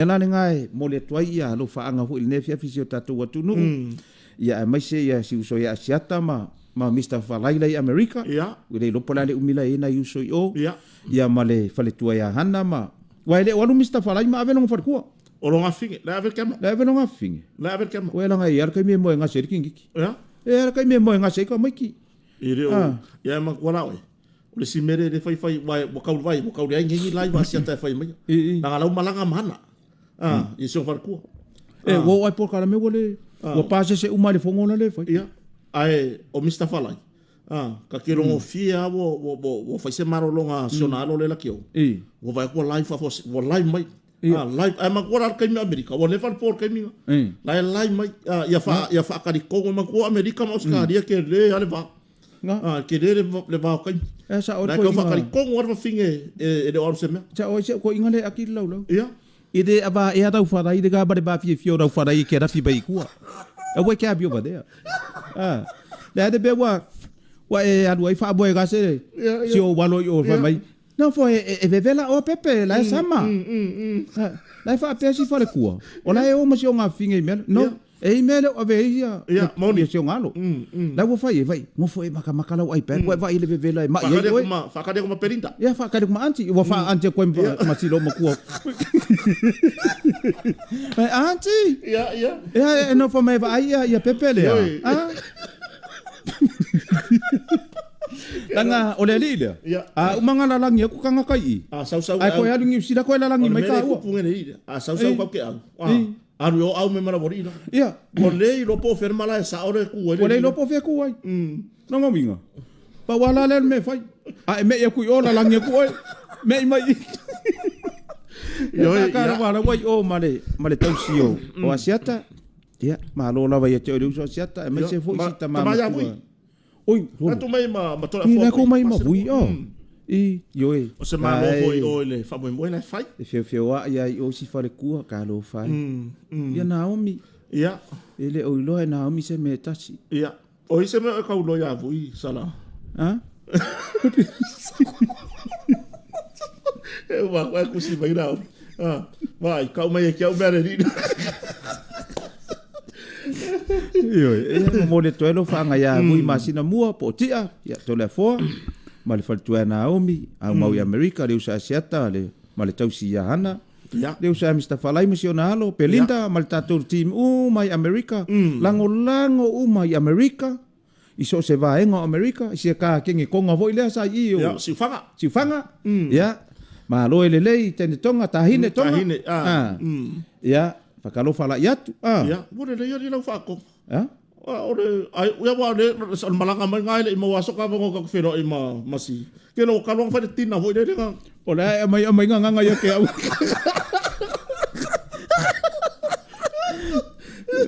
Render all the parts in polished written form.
La lena e momoli atu ai ia alofaaga foi i lenei afiafi i si o tatou atunuu. Ia aemaise ia si uso ia Asiata ma Mr. Falai la i Amerika. Ua le iloa po o le a le umi la e i ai nai uso i o. Ia ma le faletua ia Hana ma aua e le o alu Mr. Falai ma ave lona faletua. O lona afafine, la e ave le kema. La e ave lona afafine. La e ave le kema. Ua leaga e i ai lava le taimi e moegase ai le teiniti. E i ai lava le taimi e moegase ai tamaiti. E le o, ia e manatua la oe. O le isi mea lea e fai fai, ua tau vai, ua tau leai nei ni live a Asiata e fai maia. Leaga la ua malaga ma Hana. I si ona faletua. E, ua oo lava i polokalame ua le, ua pasese uma lava i le fono la le fai. Ia, ae o Mister Falai, ta te logofie lava ua fai se malologa a si ona alo lea laki o. Ua vaai atu ua live faafuasei, ua live mai. Live, ae manatua la le taimi o Amerika, ua leva le po o le taimi lena. La e live mai, ia faatalitonu, manatua Amerika ma Ausetalia tele lava le va. Tele le va o taimi. E sao La e tau faatalitonu lava le fafine e le o alu se mea. Sao ai si au toeaina lea e ati le laulau. Ia. E le avaea lau falai lena ma le mafiafia o lau falai e te lafi mai i tua. Aua e te amio valea. Le a le mea ua e alu ai faamoegase si ou alo i o fai mai. Nofo e vevela oa Pepe, la e sama. La e faapea si faletua, o la e o ma si ona afafine i mea la. No, e i mea le o ave ai ia, ia si ona alo. La ua fai e vai, nofo e makamaka lau iPad, ua e vaai i le vevela e mai ai oe. Faatali atu ma Belinda. Ia, faatali atu ma aunty. Ua faa-aunty atu ai ma si loomatua. Ai, aunty! Ia, ia. Ia, e nofo mai e vaai ia Pepe lea. Leaga o le alii lea, a uma ona lalagi atu tagata i i, ae toe alu i Niu Sila toe lalagi mai taua. A sau sau kau ke au, alu i o au me malawali la. Ia. Ua le iloa po o fea le malae sao le tu ai. Ua le iloa po o fea tu ai. Lona uiga, pau lava la lea o le mea e fai. A e me'i atu i o, lalagi atu oe, me'i mai i i. Ia, ka ua i o ma le tausi o Asiata. Ia, malo lava ia te oe le uso Asiata, aemaise foi si tama matua. Oi, holo. Atu mai ma Toleafoa. I la mai ma Vui, o. I, ioe. O se malo foi o i le faamoemoe la e fai. E feofeoai lava i o si faletua, talofa e. Ia Naomi. Ia. E le o iloa e Naomi se mea e tasi. Ia. O i se mea o e tau iloa ia Vui, Sala? A? E uma atu e kusi mai Naomi. Vaai, kau mai e ke au mea le alii. Ioe, e momoli atu ai lau faaaga ia Vui Masina Mua po o Tia, ia Toleafoa, ma le faletua ia Naomi, aumau i Amerika, le uso a Asiata le, ma le tausi ia Hana, le uso a Mister Falai ma si ona alo, Belinda ma le tatou team uma i Amerika, lagolago uma i Amerika, i so o se vaega o Amerika, i sia kakenge konga foi lea sa i i o Ia, Siufaga. Siufaga, ia, malo e lelei, tene tonga, tahine tonga. Tahine, a. Ia, whakalofa la i atu, a. Ia, ua lelei ali lau whaako. A? O le, ai, ia wa le, o le malanga mai ngai le i mau aso ka vongo ka whenua i ma, ma si. Ke lo ka longa whai le tina foi le lenga. O le ae mai amai ngā nganga ia ke au.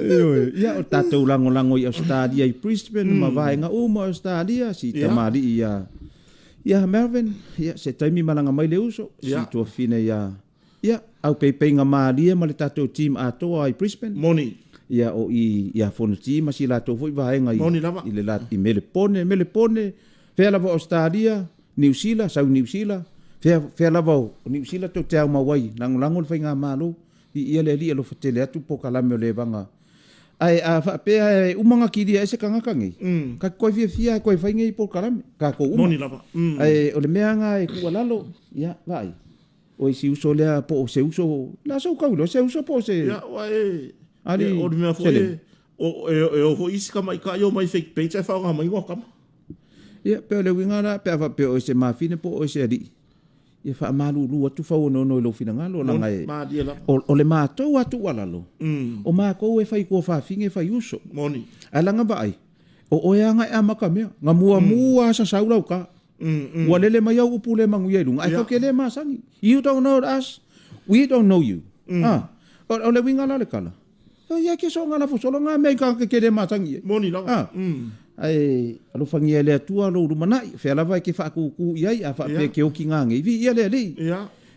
Ioe, ia o tātou langolango i Australia i Brisbane ma vaega uma o Australia, si tamalii ia ia Melvin, ia se taimi malaga mai le uso, si tuafine ia ia au peipeiga malie ma le tātou team atoa i Brisbane. Moni. Ia o i ia Fonoti ma si latou foi vaega i Moni lava. I le la i Melepone, Melepone, fea lava o Australia, Niu Sila, sau Niu Sila, fea fea lava o Niu Sila tou te aumau ai, lagolago le faigamalo, i ia le alii alofa tele atu polokalame o le evaga. Ae a faapea e uma ona kilia ai se tagata nei, ka te toe fiafia e toe fai nei polokalame, tatou uma. Moni lava. Ae o le mea lena e tuualalo, ia, vaai, o isi uso lea po o se uso, la sou tau iloa se uso po o se Ia, ua e, alii o le mea foi seleni. e, o, e, e o foi isi tamaitai o mai fake page ae faaaoga mai igoa tama. Ia, pei o le uiga la, pe a faapea o oe se mafine po o oe se alii, ia faamalulu atu fauonono i lou finagalo, leaga e, Malie lava. o le matou lava tuualalo, o matou e fai tuafafine e fai uso. Moni. Ae leaga vaai, o oe lava na e amata mea, na muamua lava sasau lau ta. Ua lele mai au upu le manuia i luga, ae tou te le masani. You don't know us, we don't know you. Ah, o le uiga la o le tala, ia ke soonga lafo solo ngā mea i ka ke le masani ai. Moni lava. Ah. Ae alofagia e le Atua lou lumanai, fea lava e ke faakūkū i ai, a faapea ke oki ngā ngei. Vi ia le alii.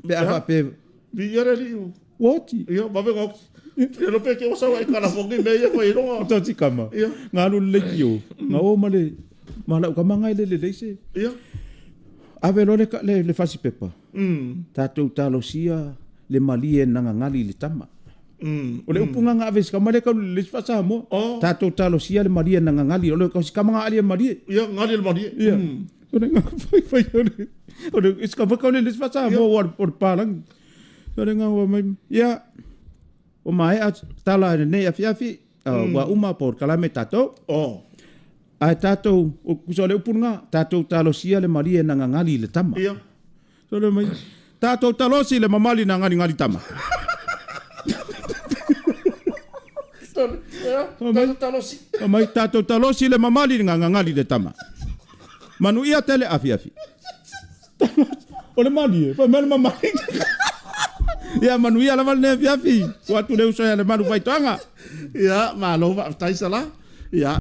Pe a faapea. Vi ia le alii. Ua oti. Ia, vave nga oti. Ia no pe ke o sau ai kala fongi me ia fai ronga. O tati kama. Ia. Ngā alu le leiki o. Ngā o ma le, ma lau kama ngai le lelei se. Ia. Ave loa le, le, le fasi pepa. Tatou talosia le malie nagagali i le tama. O le upu gaga ave i si kama lea e kau le isi faa-Samoa. Oh. Tatou talosia le malie nagagali, o le o si kama gaali e malie. Ia, gali le malie. Ia. O le gaga faifai o le o le isi kama kau le isi faa-Samoa ua o le palagi. O le gaga ua mai, ia, ua maea tala i lenei afiafi, ua uma polokalame tatou. Oh. Ae tatou, tusa o le upu lena, tatou talosia le malie nagagali i le tama. Ia. Sole mai, tatou talosi le mamali na galigali tama. Talosi. Mai, tatou talosi le mamali na gagali le tama. Manuia tele afiafi. O le malie, fai mai le mamali. Ia manuia lava lenei afiafi. Tuu atu le uso ia Lemalu Faitoaga. Ia, malo faafetai Sala. Ia.